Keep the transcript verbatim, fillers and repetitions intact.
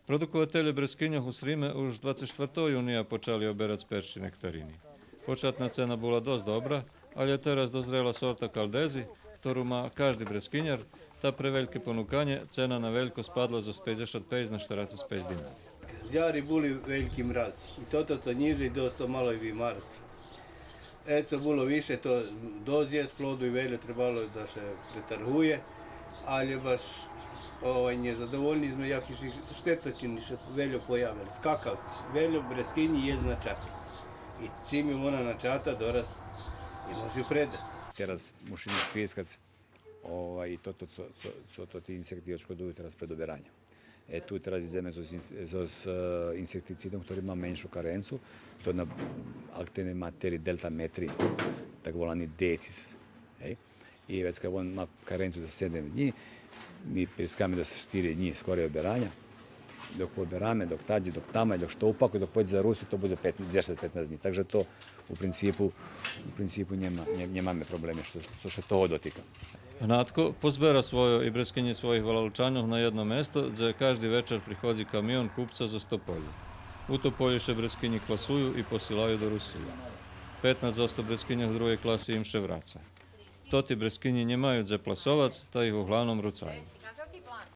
Продукователє брескиньох у Сриме уж двацец штвартого юния почали оберац перши нектарини. Початна цена була досц добра, алє тераз дозрела сорта Калдези, хтору ма кажди брескиняр, та пре вельке понуканє цена на велько спадла зоз пейдзешат пейц на штерацец пейц динари. Зяри були вельки мрази. И тото цо нїжей досц мало би марзло. Е, цо було више, то досц єст плоду и вельо требало да ше претаргує, алє баш, овай, нєзадовольни зме, яки ше штеточини ше вельо появели. Скакавци, вельо брескинї єст начати. И чим є вона начата, дораз нє може предац. Тераз мушиме прискац, овай, и тото цо, цо, цо тоти инсекти очкодую тераз пред оберанє. Е, ту тераз идземе зоз инс-, зоз, е, инсектицидом, хтори ма меншу каренцу, то на активней матери Делта Метрин, так волани децис, гей. И вецка вон ма каренцу за седем днї, ми прискаме за штири днї скорей обераня. Док побераме, док тадзи, док тама, док штовпак, док пойдзе за Русию, то будзе пет-, дзешец-петнац днї. Так же то у принципу, у принципу нєма, нє-, нємаме проблеми што, што ше того дотика. Гнатко позбера свойо и брескинї своїх валалчаньох на єдно место, дзе кажди вечар приходзи камион купца зоз Тополї. У Тополї ше брескинї класую и посилаю до Русиї. Петнац одсто брескиньох другей класи им ше враца. Тоти брескинї нє маю дзе пласовац, та их углавном руцаю.